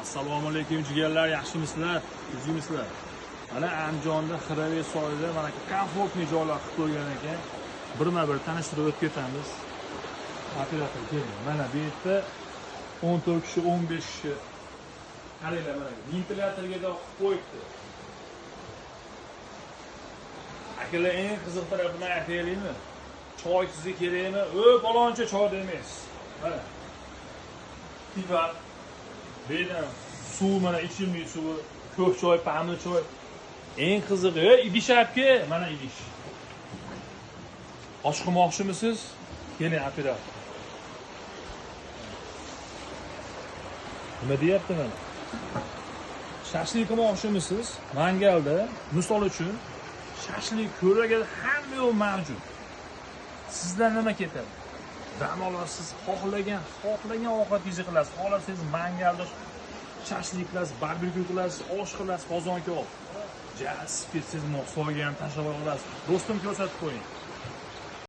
Assalomu alaykum jigarlar, yaxshimisizlar? Tuzukmisizlar? Mana Andijonda Xiraviy soyida mana komfortli joylar qilib qo'ygan ekan. Birma-bir tanishtirib o'tib ketamiz. Operator keling. Mana bu yerda 14 kishi, 15 kishi. Qaranglar mana ventilyatorga da qilib qo'yibdi. Akalar, eng qiziq tarafini aytaylikmi? Choy sizga kerakmi? Paloncha choy demaysiz. Mana. Piva, bu suv, mana ichimlik suvi, ko'k choy, pamli choy. Eng qizig'i, idish olib, mana idish. Osh qilmoqchimisiz? Keling operator. Nima deyapti mana? Shashlik qilmoqchimisiz? Mangalda, misol uchun, shashlik ko'raga hamma yo'q mavjud. Sizdan nima ketadi? Dam olasiz, xohlagan ovqatingizni qilasiz. Xohlasangiz mangalda shashlik qilasiz, barbekyu qilasiz, osh qilasiz, qozon kabob. Jasib ketsangiz soyga ham tashlab olasiz. Do'stim, ko'rsatib qo'ying.